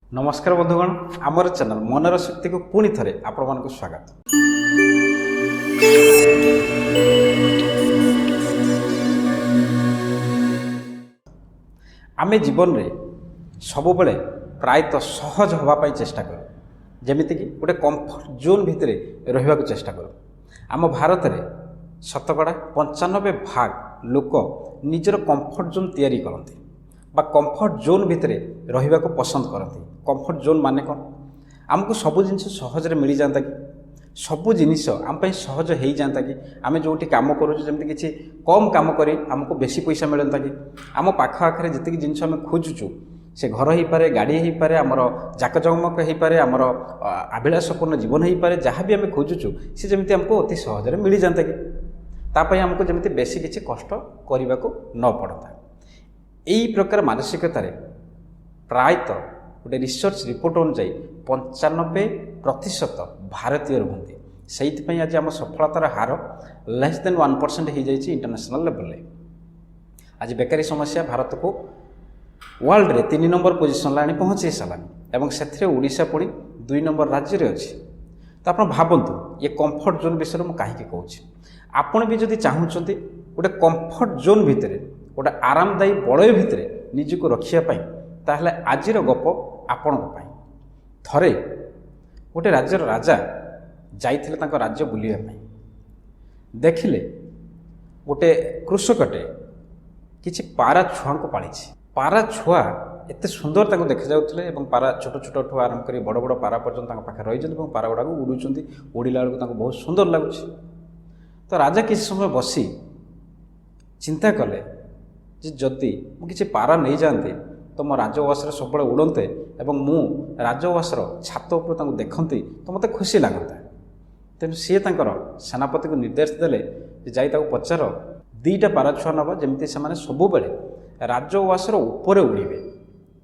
ନମସ୍କାର ବନ୍ଧୁଗଣ, ଆମର ଚ୍ୟାନେଲ ମନର ଶକ୍ତିକୁ ପୁଣି ଥରେ ଆପଣମାନଙ୍କୁ ସ୍ୱାଗତ। ଆମେ ଜୀବନରେ ସବୁବେଳେ ପ୍ରାୟତଃ ସହଜ ହେବା ପାଇଁ ଚେଷ୍ଟା କରୁ, ଯେମିତିକି ଗୋଟେ କମ୍ଫର୍ଟ ଜୋନ୍ ଭିତରେ ରହିବାକୁ ଚେଷ୍ଟା କରୁ। ଆମ ଭାରତରେ ଶତକଡ଼ା 95% ଲୋକ ନିଜର କମ୍ଫର୍ଟ ଜୋନ୍ ତିଆରି କରନ୍ତି ବା କମ୍ଫର୍ଟ ଜୋନ୍ ଭିତରେ ରହିବାକୁ ପସନ୍ଦ କରନ୍ତି। କମ୍ଫର୍ଟ ଜୋନ୍ ମାନେ କ'ଣ? ଆମକୁ ସବୁ ଜିନିଷ ସହଜରେ ମିଳିଯାଆନ୍ତା କି, ସବୁ ଜିନିଷ ଆମ ପାଇଁ ସହଜ ହେଇଯାଆନ୍ତା କି, ଆମେ ଯେଉଁଠି କାମ କରୁଛୁ ଯେମିତି କିଛି କମ୍ କାମ କରି ଆମକୁ ବେଶୀ ପଇସା ମିଳନ୍ତା କି, ଆମ ପାଖ ଆଖରେ ଯେତିକି ଜିନିଷ ଆମେ ଖୋଜୁଛୁ, ସେ ଘର ହେଇପାରେ, ଗାଡ଼ି ହେଇପାରେ, ଆମର ଜାକଜମକ ହେଇପାରେ, ଆମର ଆଭିଳାଷପୂର୍ଣ୍ଣ ଜୀବନ ହେଇପାରେ, ଯାହା ବି ଆମେ ଖୋଜୁଛୁ ସେ ଯେମିତି ଆମକୁ ଅତି ସହଜରେ ମିଳିଯାଆନ୍ତା କି, ତା ପାଇଁ ଆମକୁ ଯେମିତି ବେଶୀ କିଛି କଷ୍ଟ କରିବାକୁ ନ ପଡ଼ନ୍ତା। ଏଇ ପ୍ରକାର ମାନସିକତାରେ ପ୍ରାୟତଃ ଗୋଟେ ରିସର୍ଚ୍ଚ ରିପୋର୍ଟ ଅନୁଯାୟୀ 95% ଭାରତୀୟ ରୁହନ୍ତି। ସେଇଥିପାଇଁ ଆଜି ଆମ ସଫଳତାର ହାର ଲେସ୍ ଦେନ୍ 1% ହେଇଯାଇଛି ଇଣ୍ଟରନ୍ୟାସନାଲ୍ ଲେଭେଲରେ। ଆଜି ବେକାରୀ ସମସ୍ୟା ଭାରତକୁ ୱାର୍ଲଡ଼ରେ 3 ନମ୍ବର ପୋଜିସନ୍ରେ ଆଣି ପହଞ୍ଚେଇ ସାରିଲାଣି ଏବଂ ସେଥିରେ ଓଡ଼ିଶା ପୁଣି 2 ନମ୍ବର ରାଜ୍ୟରେ ଅଛି। ତ ଆପଣ ଭାବନ୍ତୁ, ଏ କମ୍ଫର୍ଟ ଜୋନ୍ ବିଷୟରେ ମୁଁ କାହିଁକି କହୁଛି। ଆପଣ ବି ଯଦି ଚାହୁଁଛନ୍ତି ଗୋଟେ କମ୍ଫର୍ଟ ଜୋନ୍ ଭିତରେ, ଗୋଟେ ଆରାମଦାୟୀ ବଳୟ ଭିତରେ ନିଜକୁ ରଖିବା ପାଇଁ, ତାହେଲେ ଆଜିର ଗପ ଆପଣଙ୍କ ପାଇଁ। ଥରେ ଗୋଟେ ରାଜ୍ୟର ରାଜା ଯାଇଥିଲେ ତାଙ୍କ ରାଜ୍ୟ ବୁଲିବା ପାଇଁ। ଦେଖିଲେ ଗୋଟେ କୃଷକଟେ କିଛି ପାରା ଛୁଆଙ୍କୁ ପାଳିଛି। ପାରା ଛୁଆ ଏତେ ସୁନ୍ଦର ତାଙ୍କୁ ଦେଖାଯାଉଥିଲେ ଏବଂ ପାରା ଛୋଟ ଛୋଟଠୁ ଆରମ୍ଭ କରି ବଡ଼ ବଡ଼ ପାରା ପର୍ଯ୍ୟନ୍ତ ତାଙ୍କ ପାଖରେ ରହିଛନ୍ତି ଏବଂ ପାରା ଗୁଡ଼ାକ ଉଡ଼ୁଛନ୍ତି। ଉଡ଼ିଲା ବେଳକୁ ତାଙ୍କୁ ବହୁତ ସୁନ୍ଦର ଲାଗୁଛି। ତ ରାଜା କିଛି ସମୟ ବସି ଚିନ୍ତା କଲେ ଯେ ଯଦି ମୁଁ କିଛି ପାରା ନେଇଯାଆନ୍ତି ତ ମୋ ରାଜଉଆସରେ ସବୁବେଳେ ଉଡ଼ନ୍ତେ ଏବଂ ମୁଁ ରାଜଉଆସର ଛାତ ଉପରୁ ତାଙ୍କୁ ଦେଖନ୍ତି ତ ମୋତେ ଖୁସି ଲାଗନ୍ତା। ତେଣୁ ସିଏ ତାଙ୍କର ସେନାପତିକୁ ନିର୍ଦ୍ଦେଶ ଦେଲେ ଯେ ଯାଇ ତାକୁ ପଚାର, 2ଟା ପାରା ଛୁଆ ନେବା, ଯେମିତି ସେମାନେ ସବୁବେଳେ ରାଜଉଆସର ଉପରେ ଉଡ଼ିବେ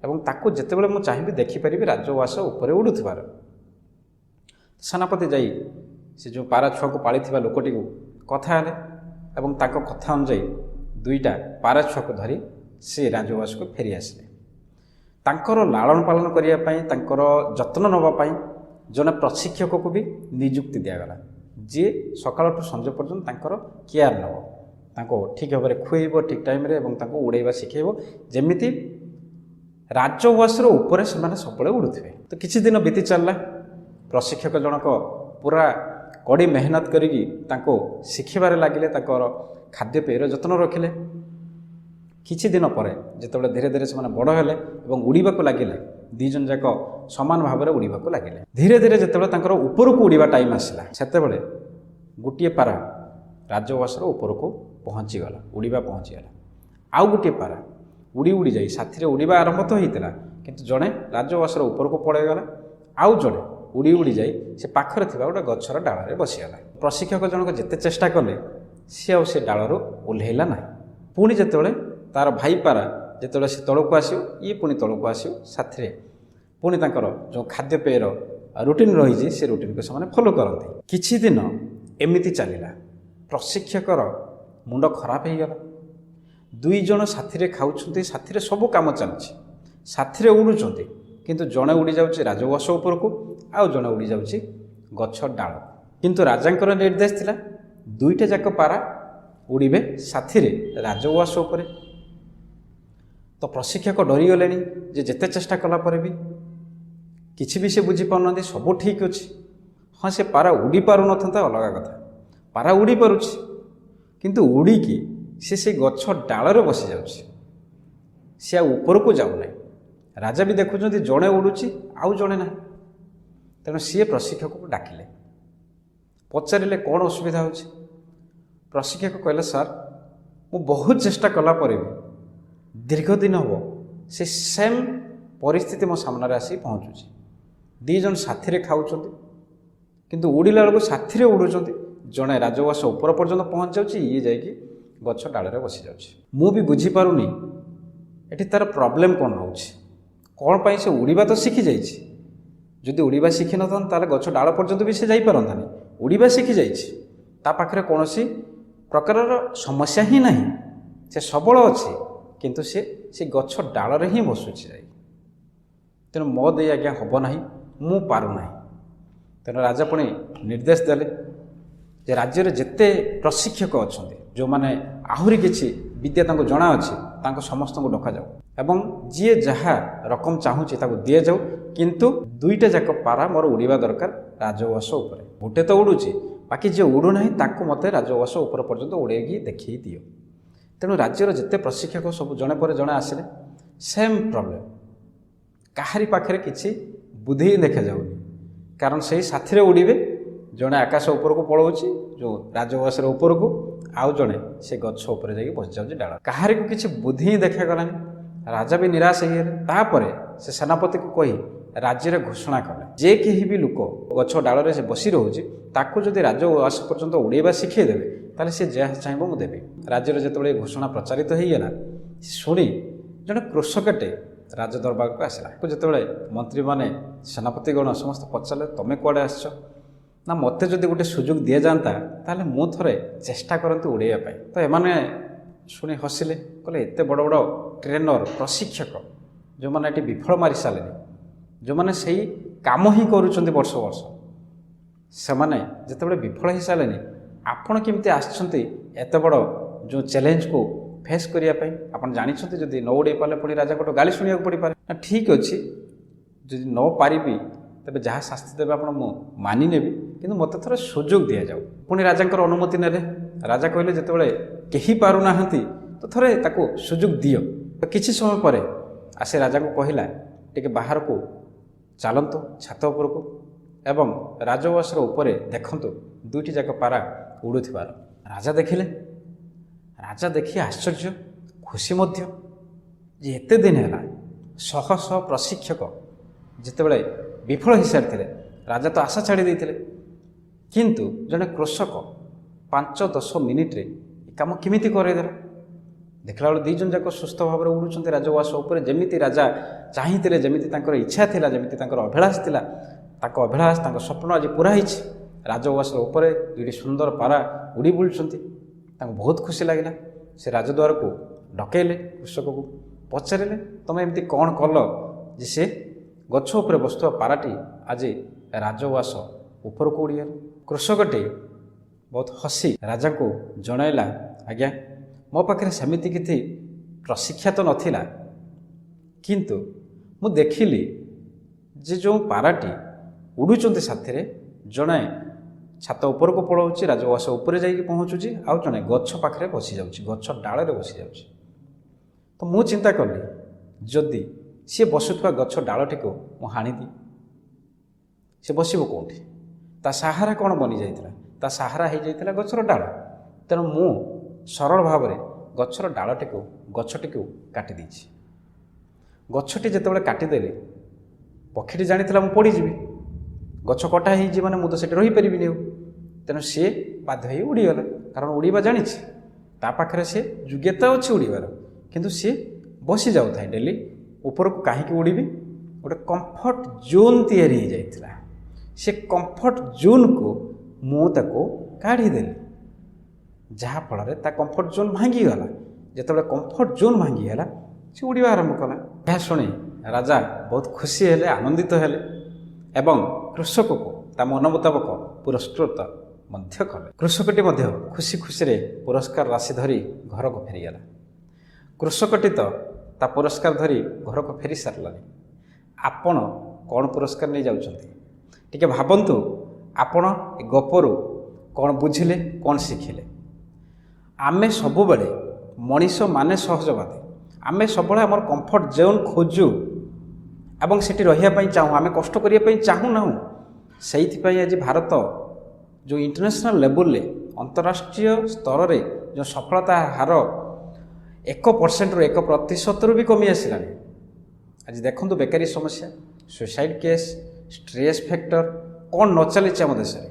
ଏବଂ ତାକୁ ଯେତେବେଳେ ମୁଁ ଚାହିଁବି ଦେଖିପାରିବି ରାଜଉଆସ ଉପରେ ଉଡ଼ୁଥିବାର। ସେନାପତି ଯାଇ ସେ ଯେଉଁ ପାରା ଛୁଆକୁ ପାଳିଥିବା ଲୋକଟିକୁ କଥା ହେଲେ ଏବଂ ତାଙ୍କ କଥା ଅନୁଯାୟୀ 2ଟା ପାରା ଛୁଆକୁ ଧରି ସେ ରାଜଉଆସକୁ ଫେରି ଆସିଲେ। ତାଙ୍କର ଲାଳନ ପାଳନ କରିବା ପାଇଁ, ତାଙ୍କର ଯତ୍ନ ନେବା ପାଇଁ ଜଣେ ପ୍ରଶିକ୍ଷକକୁ ବି ନିଯୁକ୍ତି ଦିଆଗଲା, ଯିଏ ସକାଳଠୁ ସଞ୍ଜ ପର୍ଯ୍ୟନ୍ତ ତାଙ୍କର କେୟାର ନେବ, ତାଙ୍କୁ ଠିକ୍ ଭାବରେ ଖୁଆଇବ ଠିକ୍ ଟାଇମ୍ରେ ଏବଂ ତାଙ୍କୁ ଉଡ଼େଇବା ଶିଖେଇବ, ଯେମିତି ରାଜଉଆସର ଉପରେ ସେମାନେ ସବୁବେଳେ ଉଡ଼ୁଥିବେ। ତ କିଛି ଦିନ ବିତି ଚାଲିଲା। ପ୍ରଶିକ୍ଷକ ଜଣକ ପୁରା କଡ଼ି ମେହନତ କରିକି ତାଙ୍କୁ ଶିଖିବାରେ ଲାଗିଲେ, ତାଙ୍କର ଖାଦ୍ୟପେୟର ଯତ୍ନ ରଖିଲେ। କିଛି ଦିନ ପରେ ଯେତେବେଳେ ଧୀରେ ଧୀରେ ସେମାନେ ବଡ଼ ହେଲେ ଏବଂ ଉଡ଼ିବାକୁ ଲାଗିଲେ, 2 ଜଣ ଯାକ ସମାନ ଭାବରେ ଉଡ଼ିବାକୁ ଲାଗିଲେ। ଧୀରେ ଧୀରେ ଯେତେବେଳେ ତାଙ୍କର ଉପରକୁ ଉଡ଼ିବା ଟାଇମ୍ ଆସିଲା, ସେତେବେଳେ ଗୋଟିଏ ପାରା ରାଜଉଆସର ଉପରକୁ ପହଞ୍ଚିଗଲା, ଉଡ଼ିବା ପହଞ୍ଚିଗଲା। ଆଉ ଗୋଟିଏ ପାରା ଉଡ଼ି ଉଡ଼ି ଯାଇ ସାଥିରେ ଉଡ଼ିବା ଆରମ୍ଭ ତ ହେଇଥିଲା, କିନ୍ତୁ ଜଣେ ରାଜଉଆସର ଉପରକୁ ପଳାଇଗଲା, ଆଉ ଜଣେ ଉଡ଼ି ଉଡ଼ି ଯାଇ ସେ ପାଖରେ ଥିବା ଗୋଟେ ଗଛର ଡାଳରେ ବସିଗଲା। ପ୍ରଶିକ୍ଷକ ଜଣକ ଯେତେ ଚେଷ୍ଟା କଲେ ସିଏ ଆଉ ସେ ଡାଳରୁ ଓହ୍ଲେଇଲା ନାହିଁ। ପୁଣି ଯେତେବେଳେ ତାର ଭାଇ ପାରା ଯେତେବେଳେ ସେ ତଳକୁ ଆସିବ, ଇଏ ପୁଣି ତଳକୁ ଆସିବ ସାଥିରେ, ପୁଣି ତାଙ୍କର ଯେଉଁ ଖାଦ୍ୟପେୟର ରୁଟିନ୍ ରହିଛି ସେ ରୁଟିନ୍କୁ ସେମାନେ ଫଲୋ କରନ୍ତି। କିଛି ଦିନ ଏମିତି ଚାଲିଲା। ପ୍ରଶିକ୍ଷକର ମୁଣ୍ଡ ଖରାପ ହେଇଗଲା। 2 ଜଣ ସାଥିରେ ଖାଉଛନ୍ତି, ସାଥିରେ ସବୁ କାମ ଚାଲିଛି, ସାଥିରେ ଉଡ଼ୁଛନ୍ତି, କିନ୍ତୁ ଜଣେ ଉଡ଼ି ଯାଉଛି ରାଜଉଆସ ଉପରକୁ, ଆଉ ଜଣେ ଉଡ଼ି ଯାଉଛି ଗଛ ଡାଳକୁ। କିନ୍ତୁ ରାଜାଙ୍କର ନିର୍ଦ୍ଦେଶ ଥିଲା 2ଟା ଯାକ ପାରା ଉଡ଼ିବେ ସାଥିରେ ରାଜଉଆସ ଉପରେ। ତ ପ୍ରଶିକ୍ଷକ ଡରିଗଲେଣି ଯେ ଯେତେ ଚେଷ୍ଟା କଲା ପରେ ବି କିଛି ବି ସେ ବୁଝିପାରୁନାହାନ୍ତି, ସବୁ ଠିକ୍ ଅଛି। ହଁ, ସେ ପାରା ଉଡ଼ି ପାରୁନଥାନ୍ତା ଅଲଗା କଥା, ପାରା ଉଡ଼ି ପାରୁଛି, କିନ୍ତୁ ଉଡ଼ିକି ସେ ସେଇ ଗଛ ଡାଳରେ ବସିଯାଉଛି, ସେ ଆଉ ଉପରକୁ ଯାଉନାହିଁ। ରାଜା ବି ଦେଖୁଛନ୍ତି ଜଣେ ଉଡ଼ୁଛି ଆଉ ଜଣେ ନାହିଁ। ତେଣୁ ସିଏ ପ୍ରଶିକ୍ଷକକୁ ଡାକିଲେ, ପଚାରିଲେ କ'ଣ ଅସୁବିଧା ହେଉଛି। ପ୍ରଶିକ୍ଷକ କହିଲେ, ସାର୍ ମୁଁ ବହୁତ ଚେଷ୍ଟା କଲା ପରେ ବି ଦୀର୍ଘ ଦିନ ହେବ ସେ ସେମ୍ ପରିସ୍ଥିତି ମୋ ସାମ୍ନାରେ ଆସିକି ପହଞ୍ଚୁଛି। 2 ଜଣ ସାଥିରେ ଖାଉଛନ୍ତି, କିନ୍ତୁ ଉଡ଼ିଲା ବେଳକୁ ସାଥିରେ ଉଡ଼ୁଛନ୍ତି, ଜଣେ ରାଜଉଆସ ଉପର ପର୍ଯ୍ୟନ୍ତ ପହଞ୍ଚିଯାଉଛି, ଇଏ ଯାଇକି ଗଛ ଡାଳରେ ବସିଯାଉଛି। ମୁଁ ବି ବୁଝିପାରୁନି ଏଠି ତା'ର ପ୍ରୋବ୍ଲେମ୍ କ'ଣ ରହୁଛି, କ'ଣ ପାଇଁ ସେ ଉଡ଼ିବା ତ ଶିଖିଯାଇଛି। ଯଦି ଉଡ଼ିବା ଶିଖିନଥାନ୍ତା ତାହେଲେ ଗଛ ଡାଳ ପର୍ଯ୍ୟନ୍ତ ବି ସେ ଯାଇପାରନ୍ତାନି। ଉଡ଼ିବା ଶିଖିଯାଇଛି, ତା ପାଖରେ କୌଣସି ପ୍ରକାରର ସମସ୍ୟା ହିଁ ନାହିଁ, ସେ ସବଳ ଅଛି, କିନ୍ତୁ ସେ ଗଛ ଡାଳରେ ହିଁ ବସୁଛି ଯାଇ। ତେଣୁ ମୋ ଦେଇ ଆଜ୍ଞା ହେବ ନାହିଁ, ମୁଁ ପାରୁନାହିଁ। ତେଣୁ ରାଜା ପୁଣି ନିର୍ଦ୍ଦେଶ ଦେଲେ ଯେ ରାଜ୍ୟରେ ଯେତେ ପ୍ରଶିକ୍ଷକ ଅଛନ୍ତି, ଯେଉଁମାନେ ଆହୁରି କିଛି ବିଦ୍ୟା ତାଙ୍କୁ ଜଣାଅଛି, ତାଙ୍କ ସମସ୍ତଙ୍କୁ ଡକାଯାଉ ଏବଂ ଯିଏ ଯାହା ରକମ ଚାହୁଁଛି ତାକୁ ଦିଆଯାଉ, କିନ୍ତୁ ଦୁଇଟା ଯାକ ପାରା ମୋର ଉଡ଼ିବା ଦରକାର ରାଜଉଆସ ଉପରେ। ଗୋଟେ ତ ଉଡ଼ୁଛି, ବାକି ଯିଏ ଉଡ଼ୁନାହିଁ ତାକୁ ମୋତେ ରାଜଉଆସ ଉପର ପର୍ଯ୍ୟନ୍ତ ଉଡ଼େଇକି ଦେଖେଇ ଦିଅ। ତେଣୁ ରାଜ୍ୟର ଯେତେ ପ୍ରଶିକ୍ଷକ ସବୁ ଜଣେ ପରେ ଜଣେ ଆସିଲେ, ସେମ୍ ପ୍ରୋବ୍ଲେମ୍, କାହାରି ପାଖରେ କିଛି ବୁଦ୍ଧି ହିଁ ଦେଖାଯାଉନି। କାରଣ ସେଇ ସାଥିରେ ଉଡ଼ିବେ, ଜଣେ ଆକାଶ ଉପରକୁ ପଳାଉଛି ଯେଉଁ ରାଜଉଆସର ଉପରକୁ, ଆଉ ଜଣେ ସେ ଗଛ ଉପରେ ଯାଇକି ବସିଯାଉଛି ଡାଳ। କାହାରିକୁ କିଛି ବୁଦ୍ଧି ହିଁ ଦେଖାଗଲାନି। ରାଜା ବି ନିରାଶ ହେଇଗଲେ। ତାପରେ ସେ ସେନାପତିକୁ କହି ରାଜ୍ୟରେ ଘୋଷଣା କଲେ, ଯେ କେହି ବି ଲୋକ ଗଛ ଡାଳରେ ସେ ବସି ରହୁଛି, ତାକୁ ଯଦି ରାଜଉଆସ ପର୍ଯ୍ୟନ୍ତ ଉଡ଼େଇବା ଶିଖେଇ ଦେବେ, ତାହେଲେ ସେ ଯାହା ଚାହିଁବ ମୁଁ ଦେବି। ରାଜ୍ୟରେ ଯେତେବେଳେ ଘୋଷଣା ପ୍ରଚାରିତ ହେଇଗଲା, ଶୁଣି ଜଣେ କୃଷକଟେ ରାଜ ଦରବାରକୁ ଆସିଲା। ଯେତେବେଳେ ମନ୍ତ୍ରୀମାନେ, ସେନାପତିଗଣ ସମସ୍ତେ ପଚାରିଲେ, ତମେ କୁଆଡ଼େ ଆସିଛ? ନା, ମୋତେ ଯଦି ଗୋଟେ ସୁଯୋଗ ଦିଆଯାଆନ୍ତା ତାହେଲେ ମୁଁ ଥରେ ଚେଷ୍ଟା କରନ୍ତି ଉଡ଼େଇବା ପାଇଁ। ତ ଏମାନେ ଶୁଣି ହସିଲେ, କହିଲେ ଏତେ ବଡ଼ ବଡ଼ ଟ୍ରେନର, ପ୍ରଶିକ୍ଷକ ଯେଉଁମାନେ ଏଠି ବିଫଳ ମାରି ସାରିଲେଣି, ଯେଉଁମାନେ ସେଇ କାମ ହିଁ କରୁଛନ୍ତି ବର୍ଷ ବର୍ଷ, ସେମାନେ ଯେତେବେଳେ ବିଫଳ ହେଇସାରିଲେଣି, ଆପଣ କେମିତି ଆସିଛନ୍ତି ଏତେ ବଡ଼ ଯେଉଁ ଚ୍ୟାଲେଞ୍ଜକୁ ଫେସ୍ କରିବା ପାଇଁ? ଆପଣ ଜାଣିଛନ୍ତି ଯଦି ନ ଉଡ଼େଇ ପାରିଲେ ପୁଣି ରାଜାଙ୍କଠୁ ଗାଳି ଶୁଣିବାକୁ ପଡ଼ିପାରେ। ନା, ଠିକ୍ ଅଛି, ଯଦି ନ ପାରିବି ତେବେ ଯାହା ଶାସ୍ତି ଦେବେ ଆପଣ ମୁଁ ମାନିନେବି, କିନ୍ତୁ ମୋତେ ଥରେ ସୁଯୋଗ ଦିଆଯାଉ। ପୁଣି ରାଜାଙ୍କର ଅନୁମତି ନେଲେ। ରାଜା କହିଲେ ଯେତେବେଳେ କେହି ପାରୁନାହାନ୍ତି ତ ଥରେ ତାକୁ ସୁଯୋଗ ଦିଅ। ତ କିଛି ସମୟ ପରେ ଆସି ରାଜାଙ୍କୁ କହିଲା, ଟିକେ ବାହାରକୁ ଚାଲନ୍ତୁ ଛାତ ଉପରକୁ ଏବଂ ରାଜଉଆସର ଉପରେ ଦେଖନ୍ତୁ ଦୁଇଟି ଯାକ ପାରା ଉଡ଼ୁଥିବାର। ରାଜା ଦେଖିଲେ। ରାଜା ଦେଖି ଆଶ୍ଚର୍ଯ୍ୟ, ଖୁସି ମଧ୍ୟ ଯେ ଏତେ ଦିନ ହେଲା ଶହ ଶହ ପ୍ରଶିକ୍ଷକ ଯେତେବେଳେ ବିଫଳ ହୋଇସାରିଥିଲେ, ରାଜା ତ ଆଶା ଛାଡ଼ି ଦେଇଥିଲେ, କିନ୍ତୁ ଜଣେ କୃଷକ 5-10 ମିନିଟ୍ରେ ଏ କାମ କେମିତି କରାଇଦେଲା? ଦେଖିଲା ବେଳକୁ ଦୁଇ ଜଣ ଯାକ ସୁସ୍ଥ ଭାବରେ ଉଡ଼ୁଛନ୍ତି ରାଜଉଆସ ଉପରେ, ଯେମିତି ରାଜା ଚାହିଁଥିଲେ, ଯେମିତି ତାଙ୍କର ଇଚ୍ଛା ଥିଲା, ଯେମିତି ତାଙ୍କର ଅଭିଳାଷ ଥିଲା। ତାଙ୍କ ଅଭିଳାଷ, ତାଙ୍କ ସ୍ୱପ୍ନ ଆଜି ପୁରା ହେଇଛି। ରାଜଉଆସର ଉପରେ ଦୁଇଟି ସୁନ୍ଦର ପାରା ଉଡ଼ି ବୁଲୁଛନ୍ତି। ତାଙ୍କୁ ବହୁତ ଖୁସି ଲାଗିଲା। ସେ ରାଜଦ୍ୱାରକୁ ଡକେଇଲେ କୃଷକକୁ, ପଚାରିଲେ ତୁମେ ଏମିତି କ'ଣ କଲ ଯେ ସେ ଗଛ ଉପରେ ବସୁଥିବା ପାରାଟି ଆଜି ରାଜଉଆସ ଉପରକୁ ଉଡ଼ିଗଲା? କୃଷକଟି ବହୁତ ହସି ରାଜାଙ୍କୁ ଜଣାଇଲା, ଆଜ୍ଞା ମୋ ପାଖରେ ସେମିତି କିଛି ପ୍ରଶିକ୍ଷା ତ ନଥିଲା, କିନ୍ତୁ ମୁଁ ଦେଖିଲି ଯେ ଯେଉଁ ପାରାଟି ଉଡ଼ୁଛନ୍ତି ସାଥିରେ, ଜଣେ ଛାତ ଉପରକୁ ପଳାଉଛି, ରାଜଉଆସ ଉପରେ ଯାଇକି ପହଞ୍ଚୁଛି, ଆଉ ଜଣେ ଗଛ ପାଖରେ ବସିଯାଉଛି, ଗଛ ଡାଳରେ ବସିଯାଉଛି। ତ ମୁଁ ଚିନ୍ତା କଲି ଯଦି ସିଏ ବସୁଥିବା ଗଛ ଡାଳଟିକୁ ମୁଁ ହାଣିଦିଏ, ସେ ବସିବ କେଉଁଠି? ତା ସାହାରା କ'ଣ ବନିଯାଇଥିଲା? ତା ସାହାରା ହେଇଯାଇଥିଲା ଗଛର ଡାଳ। ତେଣୁ ମୁଁ ସରଳ ଭାବରେ ଗଛର ଡାଳଟିକୁ, ଗଛଟିକୁ କାଟିଦେଇଛି। ଗଛଟି ଯେତେବେଳେ କାଟିଦେଲି, ପକ୍ଷୀଟି ଜାଣିଥିଲା ମୁଁ ପଡ଼ିଯିବି, ଗଛ କଟା ହେଇଛି ମାନେ ମୁଁ ତ ସେଠି ରହିପାରିବିନି ଆଉ। ତେଣୁ ସିଏ ବାଧ୍ୟ ହେଇ ଉଡ଼ିଗଲା, କାରଣ ଉଡ଼ିବା ଜାଣିଛି, ତା ପାଖରେ ସେ ଯୋଗ୍ୟତା ଅଛି ଉଡ଼ିବାର, କିନ୍ତୁ ସିଏ ବସି ଯାଉଥାଏ ଡେଲି, ଉପରକୁ କାହିଁକି ଉଡ଼ିବି? ଗୋଟେ କମ୍ଫର୍ଟ ଜୋନ୍ ତିଆରି ହେଇଯାଇଥିଲା, ସେ କମ୍ଫର୍ଟ ଜୋନ୍କୁ ମୁଁ ତାକୁ କାଢ଼ିଦେଲି, ଯାହାଫଳରେ ତା କମ୍ଫର୍ଟ ଜୋନ୍ ଭାଙ୍ଗିଗଲା। ଯେତେବେଳେ କମ୍ଫର୍ଟ ଜୋନ୍ ଭାଙ୍ଗିଗଲା, ସେ ଉଡ଼ିବା ଆରମ୍ଭ କଲା। ଏହା ଶୁଣି ରାଜା ବହୁତ ଖୁସି ହେଲେ, ଆନନ୍ଦିତ ହେଲେ ଏବଂ କୃଷକକୁ ତା ମନ ମୁତାବକ ପୁରସ୍କୃତ ମଧ୍ୟ କଲେ। କୃଷକଟି ମଧ୍ୟ ଖୁସି ଖୁସିରେ ପୁରସ୍କାର ରାଶି ଧରି ଘରକୁ ଫେରିଗଲା। କୃଷକଟି ତ ତା ପୁରସ୍କାର ଧରି ଘରକୁ ଫେରି ସାରିଲାଣି। ଆପଣ କ'ଣ ପୁରସ୍କାର ନେଇ ଯାଉଛନ୍ତି? ଟିକେ ଭାବନ୍ତୁ, ଆପଣ ଏ ଗପରୁ କ'ଣ ବୁଝିଲେ, କ'ଣ ଶିଖିଲେ? ଆମେ ସବୁବେଳେ ମଣିଷମାନେ ସହଜବାଦୀ, ଆମେ ସବୁବେଳେ ଆମର କମ୍ଫର୍ଟ ଜୋନ୍ ଖୋଜୁ ଏବଂ ସେଠି ରହିବା ପାଇଁ ଚାହୁଁ, ଆମେ କଷ୍ଟ କରିବା ପାଇଁ ଚାହୁଁନାହୁଁ। ସେଇଥିପାଇଁ ଆଜି ଭାରତ ଯେଉଁ ଇଣ୍ଟରନ୍ୟାସନାଲ୍ ଲେବୁଲରେ, ଅନ୍ତରାଷ୍ଟ୍ରୀୟ ସ୍ତରରେ ଯେଉଁ ସଫଳତା ହାର 1%ରୁ 1%ରୁ ବି କମି ଆସିଲାଣି। ଆଜି ଦେଖନ୍ତୁ ବେକାରୀ ସମସ୍ୟା, ସୁଇସାଇଡ଼୍ କେସ୍, ଷ୍ଟ୍ରେସ୍ ଫ୍ୟାକ୍ଟର କ'ଣ ନ ଚାଲିଛି ଆମ ଦେଶରେ।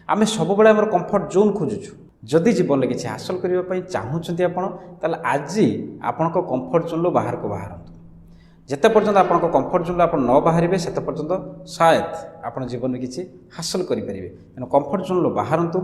ଆମେ ସବୁବେଳେ ଆମର କମ୍ଫର୍ଟ ଜୋନ୍ ଖୋଜୁଛୁ। ଯଦି ଜୀବନରେ କିଛି ହାସଲ କରିବା ପାଇଁ ଚାହୁଁଛନ୍ତି ଆପଣ, ତାହେଲେ ଆଜି ଆପଣଙ୍କ କମ୍ଫର୍ଟ ଜୋନ୍ରୁ ବାହାରକୁ ବାହାରନ୍ତୁ। ଯେତେ ପର୍ଯ୍ୟନ୍ତ ଆପଣଙ୍କ କମ୍ଫର୍ଟ ଜୋନ୍ରୁ ଆପଣ ନ ବାହାରିବେ, ସେତେ ପର୍ଯ୍ୟନ୍ତ ସାୟଦ ଆପଣ ଜୀବନରେ କିଛି ହାସଲ କରିପାରିବେ। ତେଣୁ କମ୍ଫର୍ଟ ଜୋନ୍ରୁ ବାହାରନ୍ତୁ।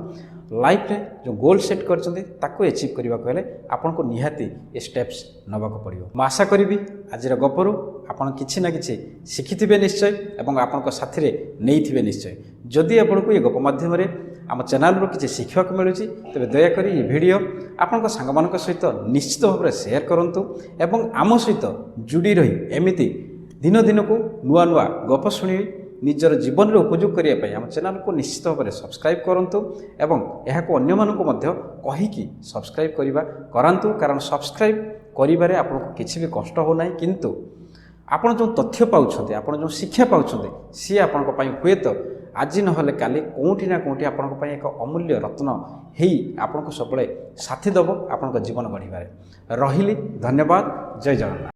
ଲାଇଫ୍ରେ ଯେଉଁ ଗୋଲ୍ ସେଟ୍ କରିଛନ୍ତି ତାକୁ ଏଚିଭ୍ କରିବାକୁ ହେଲେ ଆପଣଙ୍କୁ ନିହାତି ଏ ଷ୍ଟେପ୍ସ ନେବାକୁ ପଡ଼ିବ। ମୁଁ ଆଶା କରିବି ଆଜିର ଗପରୁ ଆପଣ କିଛି ନା କିଛି ଶିଖିଥିବେ ନିଶ୍ଚୟ ଏବଂ ଆପଣଙ୍କ ସାଥିରେ ନେଇଥିବେ ନିଶ୍ଚୟ। ଯଦି ଆପଣଙ୍କୁ ଏ ଗପ ମାଧ୍ୟମରେ ଆମ ଚ୍ୟାନେଲରୁ କିଛି ଶିଖିବାକୁ ମିଳୁଛି, ତେବେ ଦୟାକରି ଏ ଭିଡ଼ିଓ ଆପଣଙ୍କ ସାଙ୍ଗମାନଙ୍କ ସହିତ ନିଶ୍ଚିତ ଭାବରେ ସେୟାର କରନ୍ତୁ ଏବଂ ଆମ ସହିତ ଯୋଡ଼ି ରହି ଏମିତି ଦିନ ଦିନକୁ ନୂଆ ନୂଆ ଗପ ଶୁଣି ନିଜର ଜୀବନରେ ଉପଯୋଗ କରିବା ପାଇଁ ଆମ ଚ୍ୟାନେଲକୁ ନିଶ୍ଚିତ ଭାବରେ ସବସ୍କ୍ରାଇବ୍ କରନ୍ତୁ ଏବଂ ଏହାକୁ ଅନ୍ୟମାନଙ୍କୁ ମଧ୍ୟ କହିକି ସବସ୍କ୍ରାଇବ୍ କରିବା କରାନ୍ତୁ। କାରଣ ସବସ୍କ୍ରାଇବ୍ କରିବାରେ ଆପଣଙ୍କୁ କିଛି ବି କଷ୍ଟ ହେଉନାହିଁ, କିନ୍ତୁ ଆପଣ ଯେଉଁ ତଥ୍ୟ ପାଉଛନ୍ତି, ଆପଣ ଯେଉଁ ଶିକ୍ଷା ପାଉଛନ୍ତି, ସିଏ ଆପଣଙ୍କ ପାଇଁ ହୁଏତ ଆଜି ନହେଲେ କାଲି କେଉଁଠି ନା କେଉଁଠି ଆପଣଙ୍କ ପାଇଁ ଏକ ଅମୂଲ୍ୟ ରତ୍ନ ହେଇ ଆପଣଙ୍କୁ ସବୁବେଳେ ସାଥି ଦେବ ଆପଣଙ୍କ ଜୀବନ ଗଢ଼ିବାରେ। ରହିଲି, ଧନ୍ୟବାଦ, ଜୟ ଜଗନ୍ନାଥ।